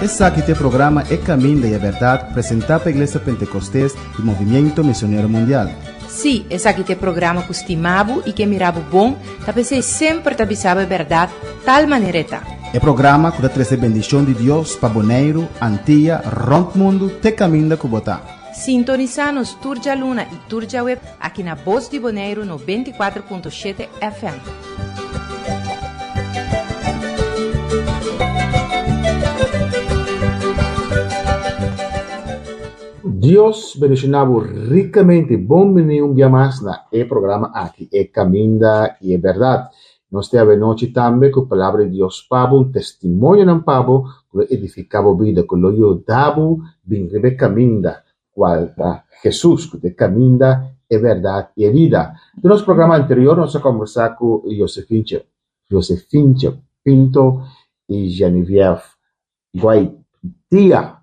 Esaki ta e programa E Caminda y e Berdad presenta pa Iglesia Pentecostes y Movimiento Misionero Mundial. Sí, esaki ta e programa ku stima bo i ke mira bo bon, ta p'esei semper ta bisa bo e bèrdat tal manera e ta. E programa ku ta trese bendishon di Dios pa Boneiru, Antia, rònt mundu te kaminda ku bo ta. Sintonisá nos tur djaluna i tur djaweb aki na Bos di Boneiru 94.7 FM. Dios bendiciona bo ricamente. Bon bini un bia mas na e programa aki, E Caminda y e Berdad. Nos te awe nochi tambe cu Palabra di Dios pa bo, un testimonionan pa bo cu lo edifica bo bida, cu lo yuda bo bin riba e caminda cual ta Jesus, cu ta e caminda, e berdad y e bida. Den nos programa anterior nos a combersa cu Josefinche, Josefinche Pinto y Genevieve Guaitia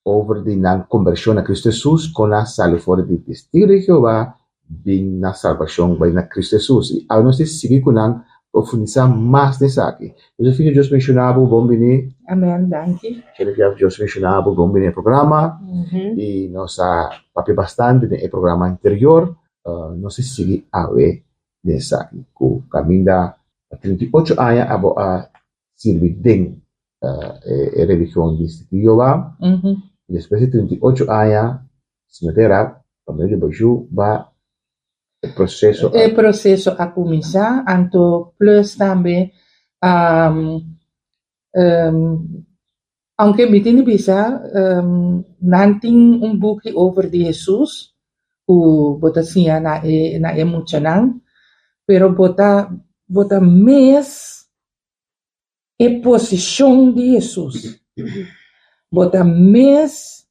over di nan kombershon na Kristu Hesus kon a sali for di Testigo di Jehová bin na salbashon bai na Kristu Hesus. I awe nos ta sigui ku nan profundisá mas den esaki. Josefina Dios benshoná bo, bon bini. Amen, danki. Geneviève Dios benshoná bo, bon bini e programa. I nos a papia bastante den e programa anterior. Nos ta sigui awe den esaki ku kaminda pa 38 aña abo a sirbi den e religion di Testigo di Jehová. Despues di 38 aña, si no ta erá, pa medio di bo yu ba e proseso a. E proseso a kuminsá, anto plus tambe aunke mi tin di bisa nan tin un buki over di Hesus ku bo ta siña na e na e muchanan, pero bo ta bo ta mes E posishon di Hesus. Bo ta mes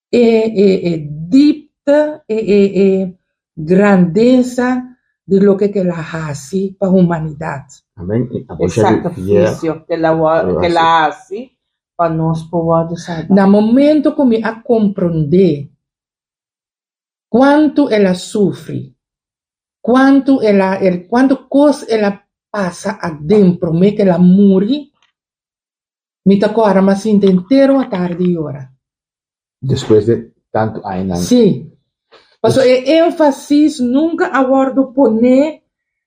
e e e dipte, e e e grandesa di loke ku el a hasi pa humanidat. Amen. I E sakrifisio ku el a ku el a hasi pa nos por wòrdu salbá. Na momento ku mi a komprondé Kuantu el a sufri, kuantu el a el kuantu kos el a pasa aden promé ku el a muri, mi ta kòrda mi a sinti henter un atardi yora. Despues di tantu añanan. Sí. Pasobra e énfasis nunka a wòrdu poné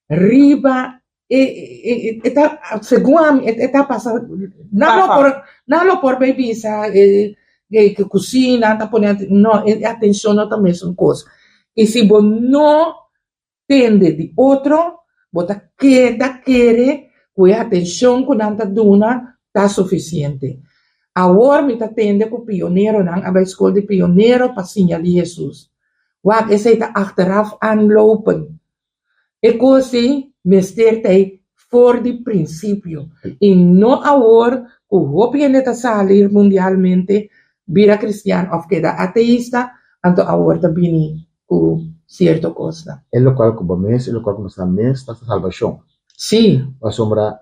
riba e e e ta segun ami e ta pasa nan lo por nan lo por bay bisa e e ku si nan ta pone no e atencion no ta mesun cos y si bo no tende di otro bo ta keda kere cu e atencion cu nan ta duna ta suficiente awor mi ta tende cu pioneronan a bay scol di pionero pa siña di Jesus wak esey ta achteraf aanlopen. E kos ei mester ta ei for di prinsipio i no awor ku hopi hende ta sali mundialmente bira kristian òf keda ateista, anto awor ta bini ku sierto kosnan. E lokual ku bo mes, e lokual ku bo sa mes ta salbashon. Sí. Pasobra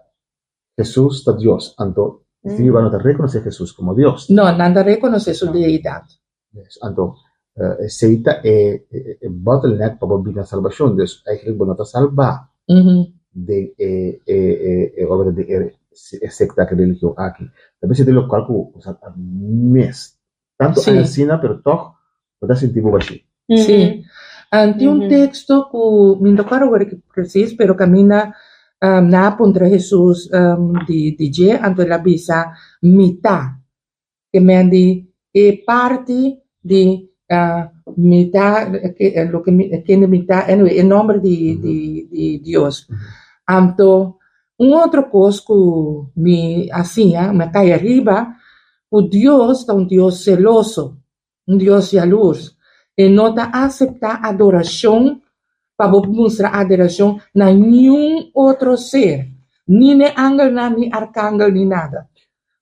Hesus ta Dios, anto si biba no ta rekonosé Hesus komo Dios. No, nan ta rekonosé su deidat. Yes, anto esei ta e e bottleneck pa bo bini na salbashon. Dus eigenlijk bo no ta salbá den e e e obra di e sekta aki, religion aki. Ta mester di lokual ku bo sa mes. Tantu Sí. aña asina, pero tòg bo ta sinti bo bashí. Sí. Tin un teksto ku mi no ta kòrda awor aki presis, pero kaminda nan a puntra Hesus di di dje, anto el a bisa, Mi ta. Ke men di e parti di mi ta, loke mi, kende mi ta, anyway, e nòmber di di di Dios. Anto un otro kos ku mi a siña, mi a kai ariba, Ku Dios ta un Dios seloso, un Dios yalurs. E no ta aseptá adorashon pa bo mustra adorashon na niun otro ser, ni n'e angelnan, ni arkangel, ni nada.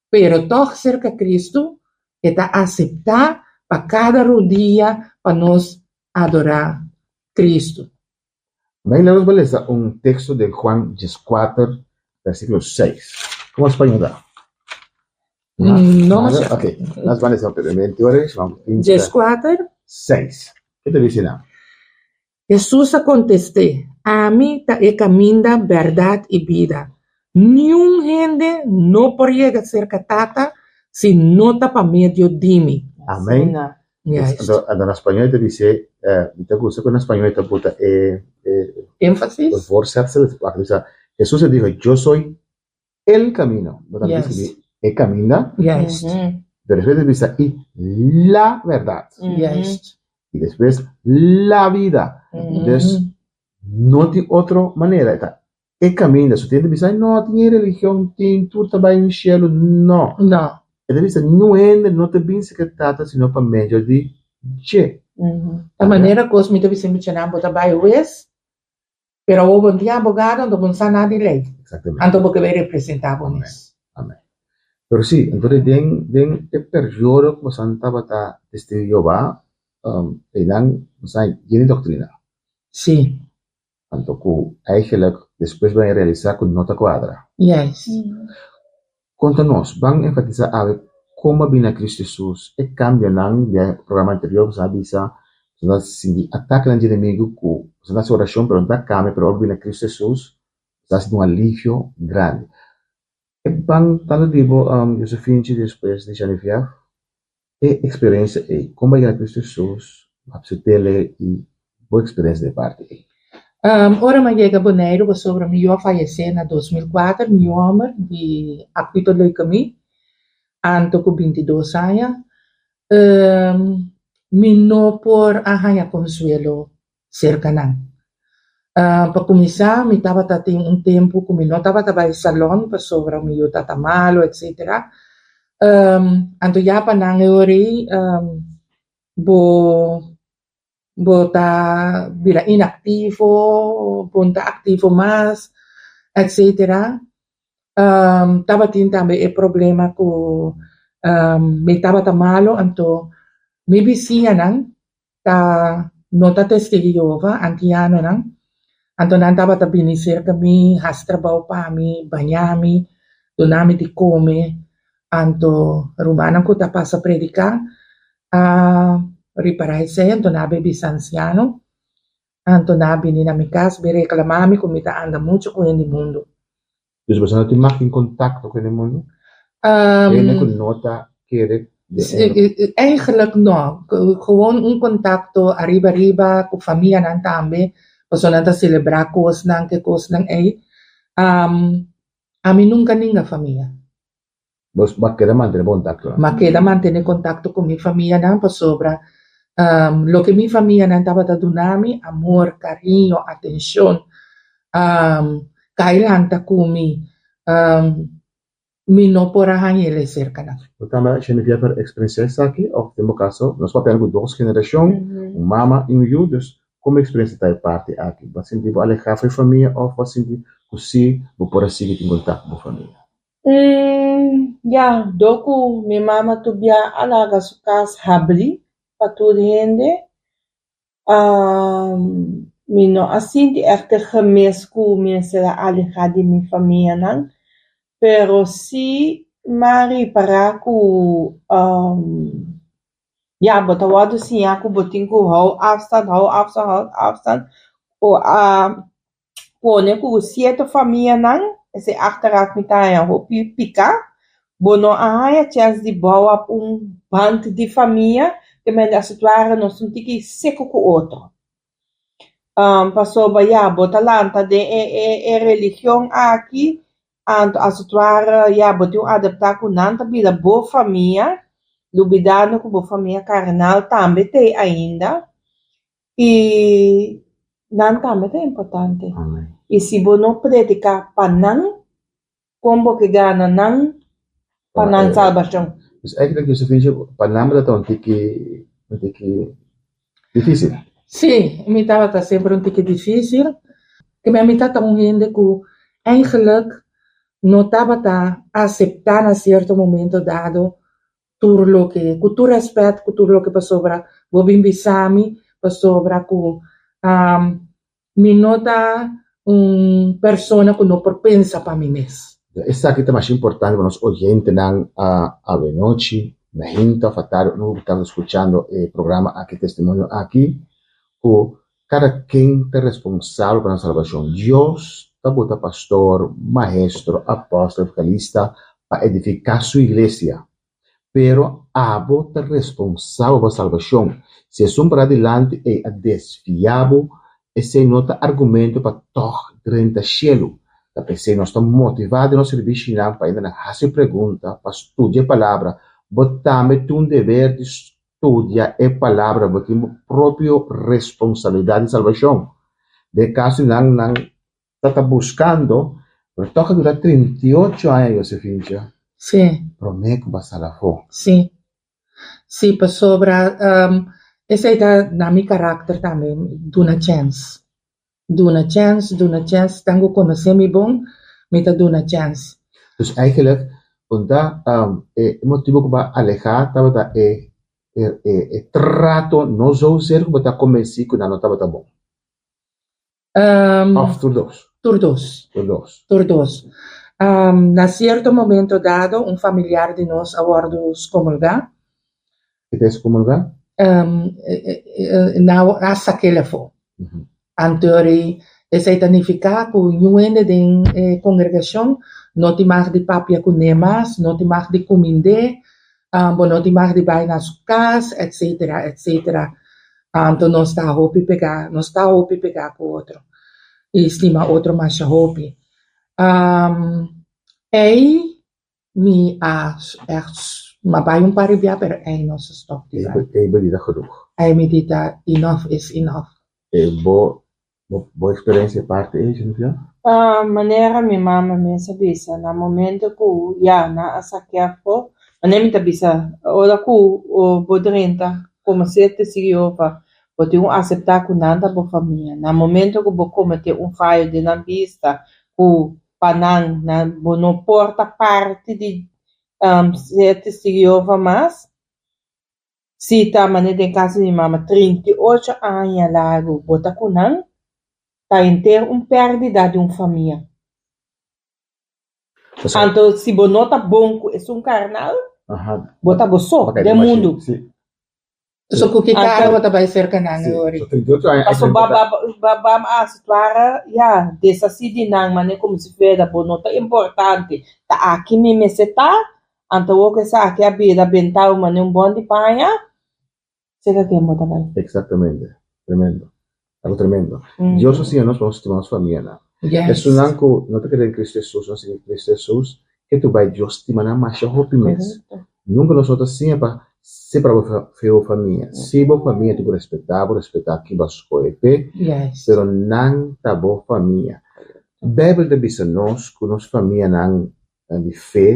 Pero tòg serka Kristu e ta aseptá pa kada rudia pa nos adorá Kristu. Mañana nos bai lesa un teksto den Juan dieskuater, versíkulo seis. Komo spañó ta? No masha. Ok, nos bai lesa rápidamente ora Juan Dieskuater? Seis. Ke ta bisa nan? Hesus a kontest'é, Ami ta e kaminda, bèrdat i bida. Niun hende no por yega serka Tata si no ta pa medio di mi. Amén. Asina. Juist. Anto, anto na spañó ta dice, eh, mi ta gusta ku na spañó ta buta e, e, Énfasis. voorzetsel, wak, bisa, Jesús le dijo, yo soy el camino. No ta Yes. dice e caminda, Juist. pero después ta bisa, y la verdad. Juist. Y después la vida. Dus no tin otro manera. Ta e caminda. So tin hende bisa, no, tin e religion, tin tur ta bai in cielo. No. No. E ta bisa, niun hende no ta bin serka Tata sino pa medio di dje. Ta manera kos mi ta bisa mi muchanan bo ta bai hues, pero awor bo no tin abogado anto bo no sa nada di lei. Exactamente. Anto bo ke bai representa bo mes. Amen. Pero si, anto den den e periodo ku bosan tabata testigo di Jehová, um, einan bosan yen di doktrina. Si. Anto ku eigenlijk despues bo a realisá ku no ta kuadra. Juist. Konta nos, ban enfatisá awe kon bo a bini na Kristu Hesus, e kambionan den e programa anterior boso a bisa, boso ta sinti atakenan di enemigu ku boso ta hasi orashon pero no ta kambia, pero ora bo bini na Kristu Hesus boso ta sinti un alivio grandi. E ban tantu di bo Josefinchi despues di Geneviève, e eksperensia ei, kon bo a yega na Kristu Hesus, bo a apsept'el i bo eksperensia di e parti ei. Ora mi a yega Boneiru pasobra mi yu a fayesé na 2004, mi yu hòmber di akuto leukemie, anto ku 22 aña. Mi no por a haña konsuelo serka nan. Pa kuminsá mi tabata tin un tempu ku mi no tabata bai salon pasobra mi yu tata malu etsetera. Anto ya pa nan e ora ei bo bo ta bira inaktivo, bo no ta aktivo mas etsetera. Tabatin tambe e problema ku mi tabata malu anto mi bisiñanan ta no ta Testigo di Jehova, antianonan, anto nan tabata bini serka mi, hasi trabou pa mi, baña mi, duna mi di kome, anto rumannan ku ta pasa prediká a ripará esei, anto nan a bin bisa ansiano, anto nan a bini na mi kas bin reklamá mi ku mi ta anda muchu ku hende mundu. Dus boso no tin mag tin kontakto ku hende mundu? Hende ku no ta kere Eigenlijk no. Gewoon un kontakto ariba ariba ku famianan tambe, pasobra nan ta selebrá kosnan, ke kosnan ei. Ami nunka ninga famia. Bo a keda mantené bo kontaktonan? Mi a keda mantené kontakto ku mi famianan pasobra loke mi famianan tabata duna mi, amor, kariño, atenshon, kai lanta ku mi, mi no por a haña el e serka nan. Bo tambe Geneviève por eksperensiá esaki òf den bo kaso nos papia ku dos generashon, un mama i un yu, dus komo eksperensia ta e parti aki? Bo a sinti bo alehá for e famia òf bo a sinti ku si bo por a sigui tin kontakto ku bo famia? Ya, dor ku mi mama tur bia a laga su kas habrí pa tur hende, mi no a sinti ègt e gemis ku mi mester a alehá di mi famianan, pero sí m'a ripará ku ya, bo ta wòrdu siñá ku bo tin ku hou afstand, hou afstand, hou afstand, ku a pone ku sierto famianan, esei achteraf mi ta haña hopi piká, bo no a haña chèns di bou op un band di famia, te mende as het ware nos un tiki seku ku otro. Pasobra ya, bo ta lanta den e e e religion aki, anto as het ware ya bo tin un adaptá ku nan ta bira bo famia, lubidando ku bo famia karnal tambe t'ei ainda. I nan tambe ta importante. I si bo no prediká pa nan, kon bo ke gana nan pa nan salbashon? Dus eigenlijk Josephine, pa nan bo ta un tiki, un tiki difícil. Sí, mi tabata semper un tiki difícil. Kibè mi ta un hende ku eigenlijk no tabata aseptá na sierto momento dado tur loke, ku tur rèspèt, ku tur loke pasobra bo bin bisa mi, pasobra ku mi no ta un persona ku no por pensa pa mi mes. Esaki ta masha importante pa nos oyentenan awenochi, na hinta òf atardi unda bo ta skuchando e programa aki, testimonio aki, ku kada ken ta responsabel pa nan salbashon. Dios. ta bota pastor, maestro, apòstel, evangelista pa edifiká su iglesia. Pero abo ta responsabel pa bo salbashon. Si esun pará dilanti ei a desviá bo, esei no ta argumento pa tòg drenta shelu. Ta p'esei nos ta motivá den nos sirbishinan pa hende nan hasi pregunta, pa studia e Palabra. Bo tambe tin un deber di studia e Palabra, bo tin bo propio responsabilidat di salbashon. Den e kaso di nan, nan Ta ta buskando, pero tòg a dura 38 aña Josefincha. Sí. Promé ku bo a sal afó. Sí. Sí, pasobra esei ta na mi karakter tambe, duna chèns. Duna chèns, duna chèns, tan ku konosé mi bon, mi ta duna chèns. Dus eigenlijk, unda e motibu ku bo a alehá tabata e e trato no zozeer ku bo ta kombensí ku nan no tabata bon. Um, Of tur dos? Tur dos. Tur dos. Tur dos. Um, na cierto momento dado, un familiar di nos a wordo scomulgá. Ke ta excomulgá? Um, nou a sakel afó. Mm -hmm. Antori, esei ta nifiká ku niun hende den e kongregashon no tin mag di papia kuné mas, no tin mag di kumind'é, um, bo no tin mag di bai na su kas, etsetera, etsetera. Anto nos ta hopi pegá, nos ta hopi pegá ku otro i stima otro masha hopi. Ei mi a ègt mi a bai un par di bia pero ei nos a stòp di bai. Ei bo di ta genoeg. Ei mi di ta enough is enough. E bo bo eksperensia e parti ei, Jennifer? Manera mi mama mes a bisa na momento ku ya nan a saké afó, manera mi ta bisa ora ku bo drenta komo ser Testigo di Jehova bo tin ku aseptá ku nan ta bo famia. Na momento ku bo kometé un fayo den nan bista ku pa nan nan bo no por ta parti di ser Testigo di Jehova mas, Si ta manera den kaso di mi mama 38 aña largu bo ta ku nan, ta henter un pèrdida di un famia. Anto si bo no ta bon ku esun karnal, bo ta bo so den mundu. So ku ki kara bo ta bai serka nan awor? Paso ba ba a situara ya deshasí di nan manera komo si fuera bo no ta importante, ta aki mi mester ta, Anto awor ku esaki a bira bentau manera un bon di paña, serka ken bo ta bai? Exactamente. Tremendo. Algo tremendo. Dios a siña nos pa nos stima nos famianan. Yes. Esunnan ku no ta kere den Cristo Jesus, no sigui Cristo Jesus, ke tur bai Dios stima nan masha hopi mes. Correcto. Nunka nos no ta siña pa separa bo fe bo famia. Si bo famia tin ku respetá bo, respetá ki bo a skohe p'e, Yes. pero nan ta bo famia. Bijbel ta bisa nos ku nos famianan di fe,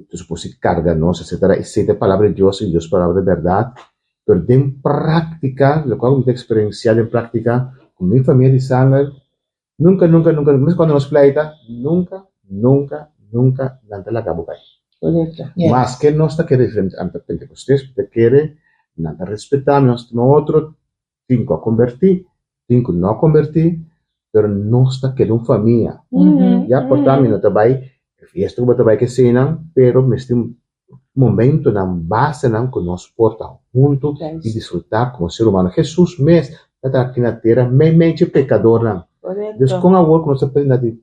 ta supos di carga nos, etcetera, esey ta e palabra di Dios y Dios palabra ta berdad, pero den practica, locual cu mi ta experiencia den practica cu mi famia di sanger, nunca, nunca, nunca, mes cuando nos pleita, nunca, nunca, nunca nan ta laga bo bay. Correcto. Maske nos ta kere diferente, ami ta pentecostes, mi ta kere, nan ta respeta mi, nos ta stima otro, Tin ku a kombertí, tin ku no a kombertí, pero nos ta keda un famia. Ya por ta mi no ta bai e fiesta ku bo ta bai ku eseinan, pero mester tin momentonan, basenan ku nos por ta huntu i disfrutá komo ser humano. Hesus mes tabata aki na tera meimei dje pekadornan. Dus kon awor ku nos ta pretendá di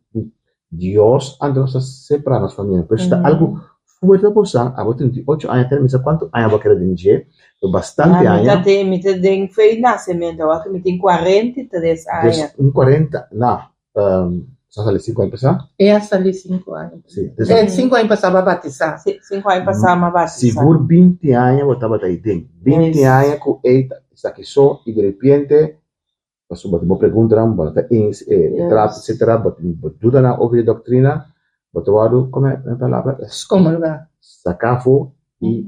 Dios anto nos ta separá nos famia. Por eso ta algu fuerte pa bo sa, abo 38 aña, tene misa kuantu aña bo a keda den dje, pero bastante Ah, mi aña. ta den, mi ta den fe nasementu, awor ku mi tin 43 aña. Dus un 40, na, sa sali 5 aña pasá? E a sali 5 aña. Sí, dus Eh, 5 aña pasá bo a batisá. Sí, 5 aña pasá mi a batisá. Sigur 20 aña bo tabata ei den. 20 Yes. aña ku ei ta esaki so i derepente Pasobra bo tin bo preguntanan, bo no ta eens e trato, etcetera, bo tin bo dudanan over di doctrina, bo ta wòrdu, kome e palabra? Excomulgá. Saká afó i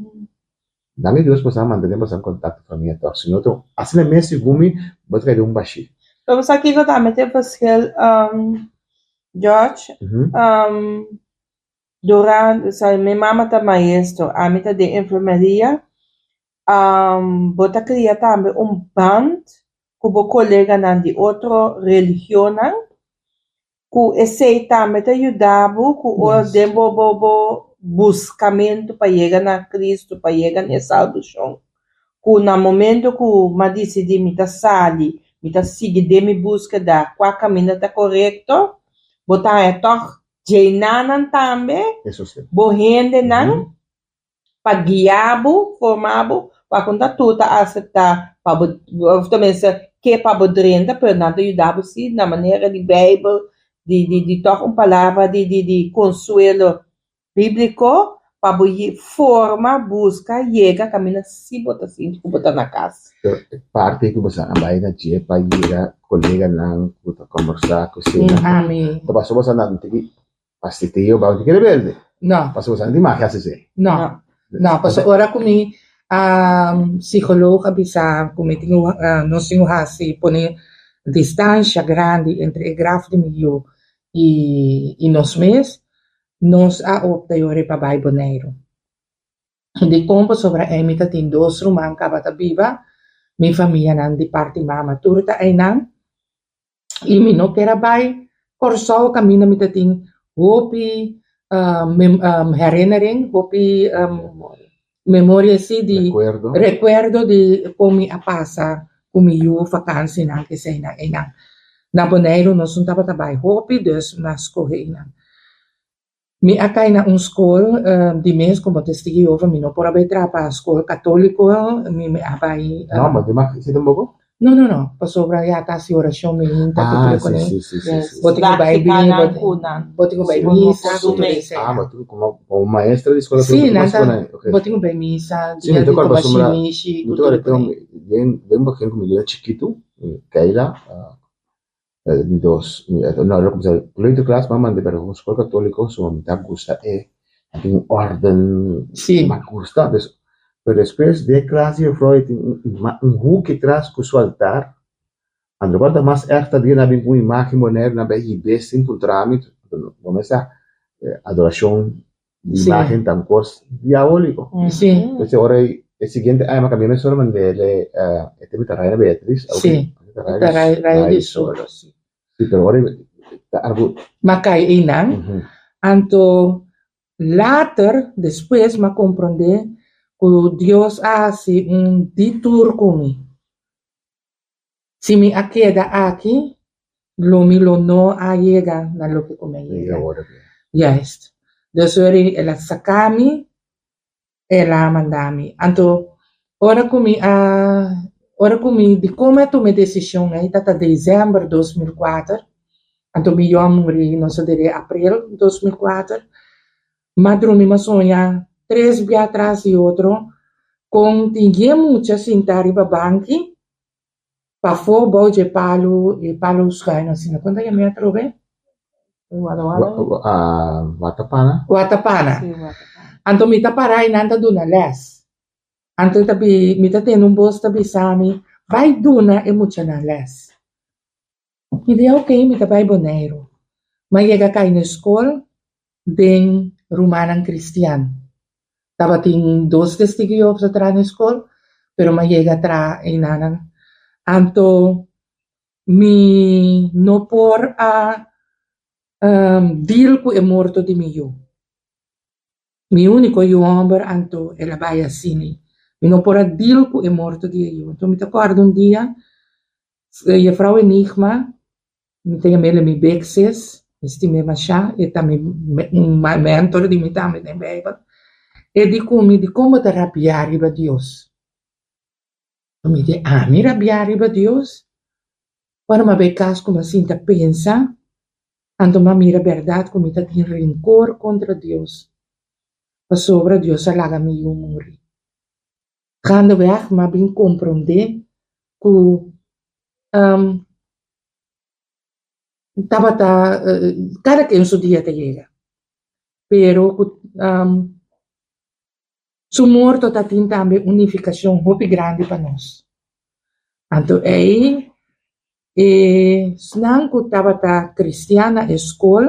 danki Dios boso a mantené boso en kontakto ku famia tòg, si no ta asina mes segun mi bo ta kai den un bashí. Pero bo sa kiko tambe ta e verschil, George? Durante, osea, mi mama ta maestro, ami ta den enfermeria, bo ta kria tambe un band ku bo koleganan di otro religionnan, ku esei tambe ta yuda bo ku ora den bo bo bo buskamentu pa yega na Cristo, pa yega na e salbashon, ku na momento ku m'a disidí mi ta sali, mi ta sigui den mi búskeda kua kaminda ta korekto. Bo ta haña tòg djenanan tambe, Eso sí. bo hendenan pa guia bo, forma bo, pa ku no ta tur ta aseptá pa bo, òf tenminste ke pa bo drenta, pero nan ta yuda bo sí na manera di Beibel, di di di tòg un palabra di di di konsuelo bíbliko pa bo forma, buska, yega kaminda si bo ta sinti ku bo ta na kas. Pero e parti ku bo sa a bai na dje pa yega koleganan ku ta kombersá ku esei Ami. Ta pasobra bo sa nan tiki pastiteo ba tiki rebelde. No. Pasobra bo sa nan tin magia hasi esei. No. No, pasobra ora ku mi psikólogo a bisa ku mi tin ku nos tin ku hasi pone distansha grandi entre e graf di mi yu i nos mes, Nos a opta e ora pa bai Boneiru. Dikon? Pasobra Amy ta tin dos ruman kaba ta biba, mi famianan di parti mama tur ta einan i mi no kier a bai Kòrsou kaminda mi ta tin hopi herinnering, hopi memoria si di rekuerdo di kon mi a pasa ku mi yu vakansinan keseinan einan. Na Boneiru nos no tabata bai hopi dus mi a skohe einan. Mi a kai na un skol di mes komo Testigo di Jehova mi no por a bai traha pa skol katoliko mi a bai. No, bo tin mag hasi tampoco? No, no, no, pasobra ya ta hasi orashon mi hinta ku Ah, tur sí, kuné. sí, sí, sí, sí. Bo tin ku bai bini, bo bo tin ku bai misa, ku tur esei. Ah, bo tin komo komo maestra di skola Sí, bo tin nan ku ta, pone, okay. bo tin ku bai misa, Sí, mi dia ta di acorda tuma pasobra shinishi, mi ku ta tur acorda kuné. den den begin ku mi era chikitu, Keila, mi dos, no, lo kumsa kleuterklas, mi a manda pero un skol katoliko, so mi ta gusta e tin un orden, Sí. mi a gusta, dus, pero despues den klas di juffrouw e tin un hoekje tras ku su altar, anto kua ta mas erg ta dia nan a bin ku un imagen Boneiru nan a bai hib'é sin puntra mi, bo mes sa adorashon di imagen ta un kos diabóliko. Sí. Entonces ora e siguiente aña mi a kambia mesora mand'é e tempo ta Reina Beatriz, Sí, ta Rayo di Solo, sí. Sí, pero ora ta algu. Mi a kai einan, anto later, despues mi a komprondé ku Dios a hasi un detour ku mi. Si mi a keda aki, lo mi lo no a yega na loke ku mi a yega. Juist. Dus ora el a saka mi, el a manda mi. Anto, ora ku mi a, ora ku mi, dikon mi a tuma e desishon ei ta ta desèmber 2004, anto mi yu a muri nos a dere aprel 2004, m'a drumi m'a soña tres bia tras di otro kon tin yen mucha sinta riba banki pafó bou dje palu, e palu schuin asina, kon ta yama e atrobe? Watapana. Watapana. Anto mi ta para i nan ta duna lès. Anto ta bi, mi ta tende un bos ta bisa mi, Bai duna e muchanan lès. Mi di, Ok, mi ta bai Boneiru. M'a yega kai na e skol den rumannan kristian. Tabatin dos Testigu Jehová ta traha na e skol, pero m'a yega traha einanan. Anto mi no por a deal ku e morto di mi yu. Mi úniko yu hòmber, anto el a bai asina. Mi no por a deal ku e morto di e yu. Anto mi ta kòrda un dia, Jefrou Enigma, mi ta yam'el mi big sis, mi stim'é mashá, e ta mi un mentor di mi tambe den Bijbel. E di ku mi, Dikon bo ta rabiá riba Dios? Mi di, Ami rabiá riba Dios? Ora mi a bai kas ku mi a sinta pensa, anto mi a mira bèrdat ku mi ta tin renkor kontra Dios, pasobra Dios a laga mi yu muri. Gaandeweg mi a bin komprondé ku tabata kada ken su dia ta yega, pero ku Su morto ta tin tambe un nifikashon hopi grandi pa nos. Anto ei e esnan ku tabata kristian na e skol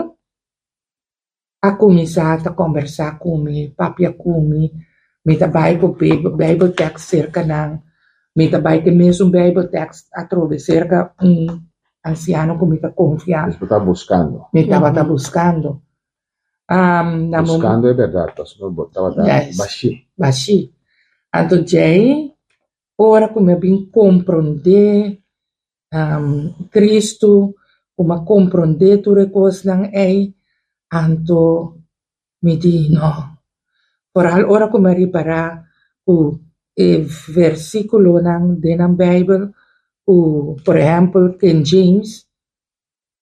a kuminsá ta kombersá ku mi, papia ku mi. Mi ta bai ku Bijbeltekst serka nan. Mi ta bai ku e mesun Bijbeltekst atrobe serka un ansiano ku mi ta konfia. Bo tabata buskando. Mi tabata buskando. Buskando e bèrdat, pasobra bo tabata bashí. Bashí. Anto djei, ora ku mi a bin komprondé Kristu, ku Ku m'a komprondé tur e kosnan ei, anto mi di, No. Foral ora ku mi a ripará ku e versíkulonan den nan Beibel ku, por ehèmpel, King James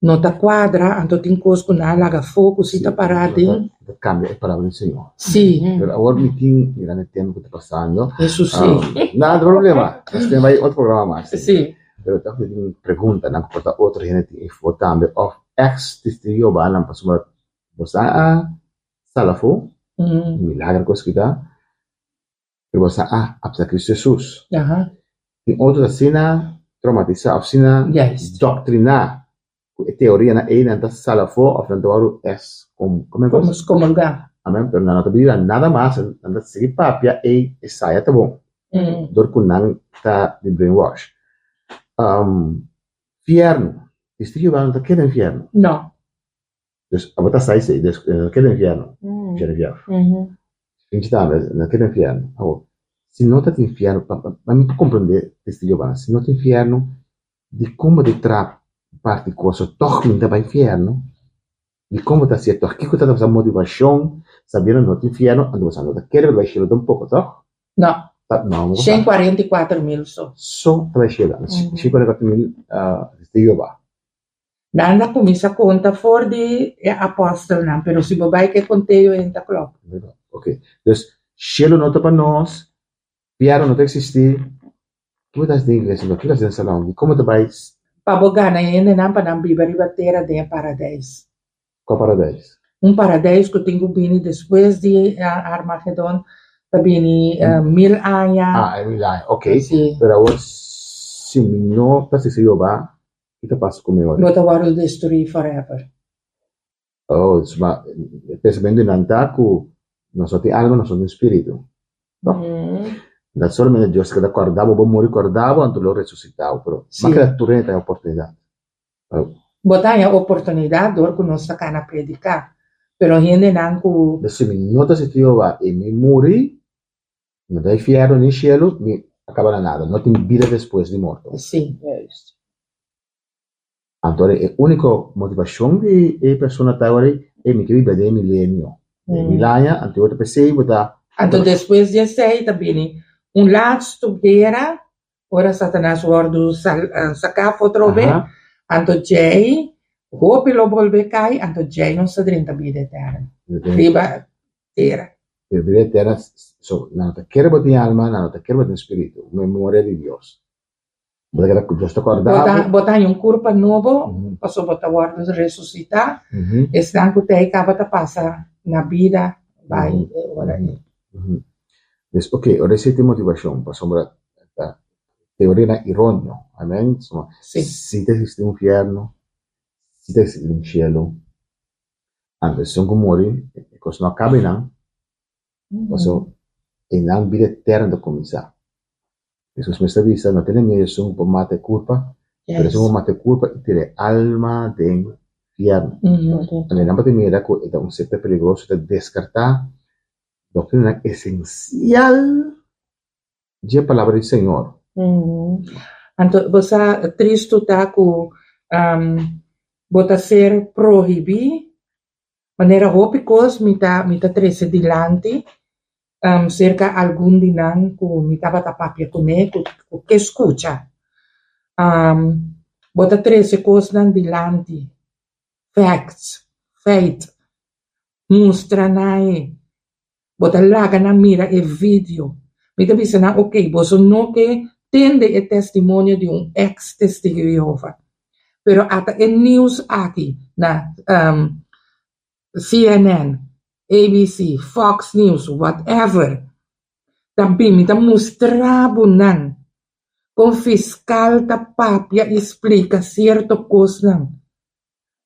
no ta kuadra, anto tin kos ku nan a laga afó ku si ta pará den. Ta kambia e palabra di Señor. Sí. Pero awor mi tin, mirando e tempu ku ta pasando. Eso sí. No, no problema. Nos tin bai otro programa mas. Sí. Pero ta tin preguntanan ku por ta otro hende tin efo tambe òf èks testigo di Jehovanan pasobra bo sa a sal afó, milagro ku a skita, pero bo sa a apsa Cristo Jesus. Tin otro ta asina traumatisá òf asina doktriná ku e teorianan ei nan ta sal afó òf nan ta wòrdu ekskomulgá. Amen, pero nan no ta bira nada mas, nan ta sigui papia ei esaya ta bon, dor ku nan ta di brainwash. Fièrnu, testigo di Jehová no ta keda den fièrnu. No. Dus abo ta sa esei, dus nan ta keda den fièrnu, Geneviève. Finchi tambe, nan ta keda den fièrnu. Awor, si no ta tin fièrnu, pa mi por komprendé testigo di Jehová, si no tin fièrnu, dikon bo ta traha parti kos tòg mi ta bai fièrnu? Dikon bo ta hasié tòg? Kiko ta tabata motivashon sabiendo no tin fièrnu, anto bo sa no ta kere bo ta bai shelu tampoco, tòg? No. No, bo sa. 144 mil so. So ta bai shelu. 144 mil testigo di Jehová. Nan a kuminsá konta for di e apòstelnan, pero si bo bai ku e konteo e ta klòp. Ok. Dus, shelu no ta pa nos, fièrnu no ta eksistí. Kiko ta hasi den iglesia anto? Kiko ta hasi den salòn? Di komo ta bai? Pa bo gana e hendenan pa nan biba riba tera den e paradeis. Kua paradeis? Un paradeis ku tin ku bini despues di Armagedon, ta bini 1000 aña. Ah, e 1000 aña. Ok. Sí. Pero awor si mi no ta sigi Jehová, Ki ta pasa ku mi ora? Bo ta wòrdu destruí forever. Oh, suma e pensamentu di nan ta ku nos no tin alma, nos no tin spiritu. No. Ta solamente Dios ta keda kòrda bo, bo muri kòrda bo, anto lo resusitá bo. Pero mas keda tur hende ta haña oportunidat. Bo ta haña oportunidat dor ku nos ta kana prediká. Pero hendenan ku. Si mi no ta sirbi Jehová i mi muri, No ta infierno ni cielo, mi a caba na nada. No tin bida despues di morto. Sí, juist. Anto e unico motivacion di e persona ta awor e mi ke biba den e milenio. Den e mil aña, anto ta pesey bo ta. Anto despues di esey ta bini un laatste guera, ora Satanas wordo saca afo otrobe, anto djey hopi lo bolbe cay, anto djey nos ta drenta bida eterno riba tera. Pero bida eterna, so, nan no ta kere bo tin alma, nan no ta kere bo tin spiritu, memoria di Dios. Bo ta keda ku Dios ta kòrda bo. Bo ta haña un kurpa nobo, pasobra bo ta wòrdu resusitá. Esnan ku ta ei kaba ta pasa na bida bai e ora ei. Des, ok, ora esei ta e motivashon, pasobra ta teorianan irónio, amen? Si ta eksistí un fièrnu, si ta eksistí un shelu, Anto esun ku muri, e kos no a kaba einan, pasobra einan bida eterno ta kuminsá. Hesus mes ta bisa, No tene miedu esun ku por mata e kurpa, pero esun ku por mata e kurpa i tira e alma den fièrnu. Anto einan bo ta mira ku e ta un sekta peligroso, ta deskartá doktrinanan esensial dje palabra di Señor. Anto bo sa tristu ta ku bo ta ser prohibí manera hopi kos mi ta mi ta trese dilanti serka algun di nan ku mi tabata papia kuné ku ku ke skucha. Bo ta trese kosnan dilanti, facts, feit, mustra nan e. Bo ta laga nan mira e video. Mi ta bisa nan, Ok, boso no ke tende e testimonio di un ex Testigo di Jehova. Pero ata e news aki na CNN, ABC, Fox News, whatever, ta bin, mi ta mustra bo nan kon fiscal ta papia i splika cierto kosnan.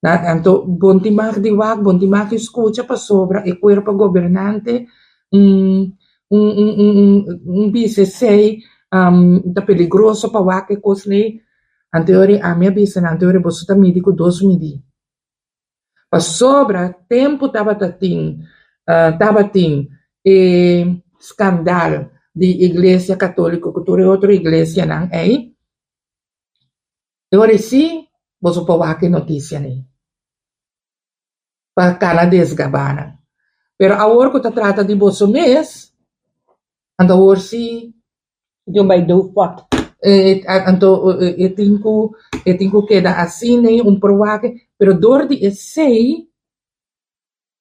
Anto bon tin mag di wak, bon tin mag di skucha pasobra e kuerpo gobernante un un bisa esei ta peligroso pa wak e kos nei. Anto e ora ami a bisa nan, anto e ora boso ta midi ku dos midi. Pasobra tempu tabata tin tabatin e skandal di iglesia katoliko ku tur e otro iglesianan ei. E ora ei sí. Boso por wak e notisianan ei. Pa kana desgabá nan. Pero awor ku ta trata di boso mes, anto awor si. Di un bai doofpot. Anto e tin ku e tin ku keda asina ei, un por wak. Pero dor di esei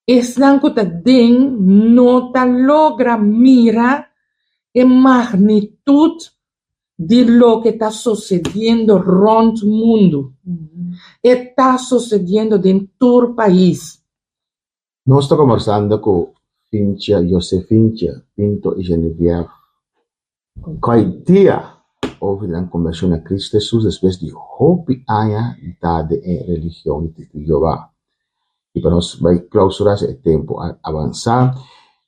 Esnan ku ta den no ta logra mira e magnitut di loke ta sosediendo rònt mundu. E ta sosediendo den tur pais. Nos ta kombersando ku Fincha Josefincha Pinto i Geneviève Kòidia over di nan kombershon na Kristu Hesus despues di hopi aña di ta den e religion di Testigu di Jehová. I pa nos bai klausurá si e tempu a avansá,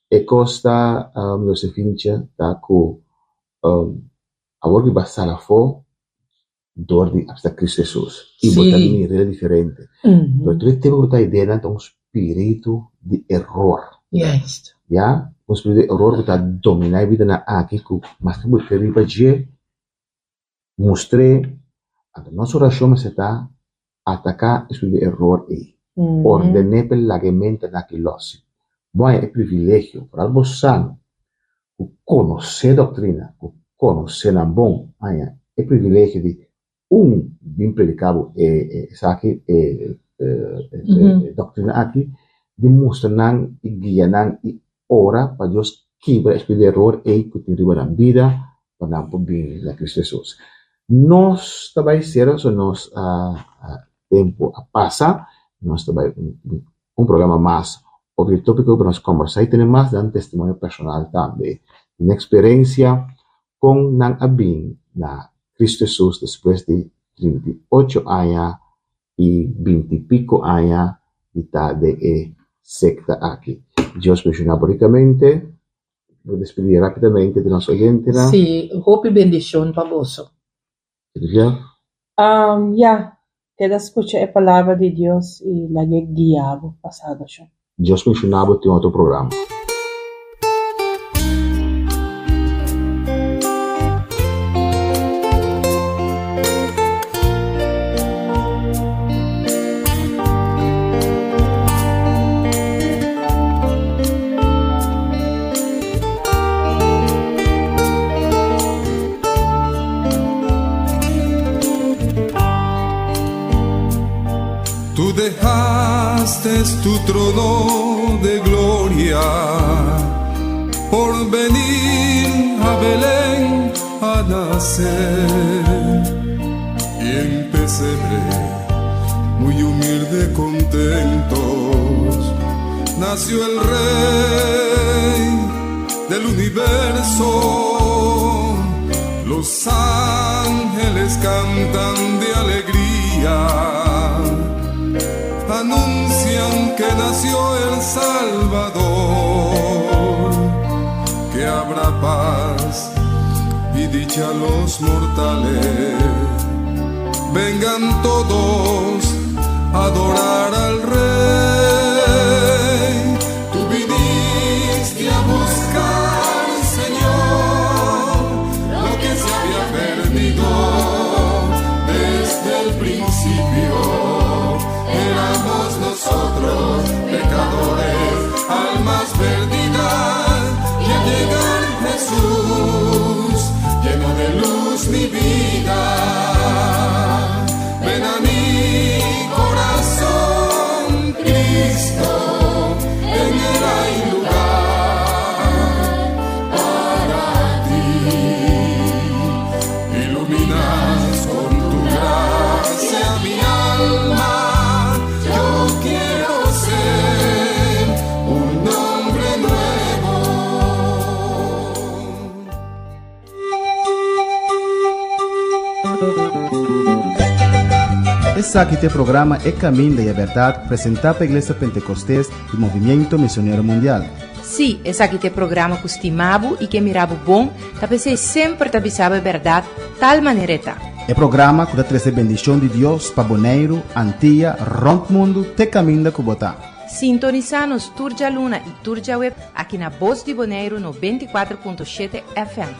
e kos ta Josefincha ta ku awor mi bai sal afó dor di apsá Kristu Hesus i bo ta mira diferente. Pero tur e tempu bo ta idea nan ta un spiritu di eror. Ya, un spiritu di eror ku ta dominá e bidanan aki ku maske bo ke riba dje mustr'é, anto nos orashon mester ta ataká e spiritu di eror ei, orden'é pa e laga e mentenan aki lòs. Bo haña e privilegio, foral bo sano, ku konosé doktrina, ku konosé nan bon, haña e privilegio di un bin prediká bo e esaki, e doktrina aki, di mustra nan i guia nan i ora pa Dios kibra e spiritu di eror ei ku tin riba nan bida pa nan por bini na Kristu Hesus. Nos ta bai sera so nos tempu a pasa, nos ta bai un programa mas over di tópiko pa nos kòmbersá i tene mas nan testimonio personal tambe di nan eksperensia kon nan a bin na Kristu Hesus despues di 38 aña i binti piko aña di ta den e sekta aki. Dios benshoná bo rikamente. Bo despedí rápidamente di nos oyentenan. Sí, hopi bendishon pa boso. Silvia? Ya, keda skucha e palabra di Dios i lag'é guia bo pa salbashon. Dios benshoná bo tin otro programa. Tú dejaste tu trono de gloria por venir a Belén a nacer. Y en pesebre, muy humilde, contentos, nació el Rey del universo. Los ángeles cantan de alegría, anuncian que nació el Salvador, que habrá paz y dicha a los mortales. Vengan todos a adorar al Rey. Tú viniste a buscar, Señor, lo que se había perdido desde el principio. Éramos nosotros pecadores, almas perdidas, y al llegar Jesús llenó de luz mi vida. Ven a mi corazón, Cristo, en él hay lugar para ti. Iluminas con tu gracia mi alma. Yo quiero ser un hombre nuevo. Esaki ta e programa E Caminda y e Berdad presenta pa Iglesia Pentecostes y Movimiento Misionero Mundial. Sí, esaki ta e programa ku stima bo i ke mira bo bon, ta p'esei semper ta bisa bo e bèrdat tal manera e ta. E programa ku ta trese bendishon di Dios pa Boneiru, Antia, rònt mundu te kaminda ku bo ta. Sintonisá nos tur djaluna i tur djaweb aki na Bos di Boneiru 94.7 FM.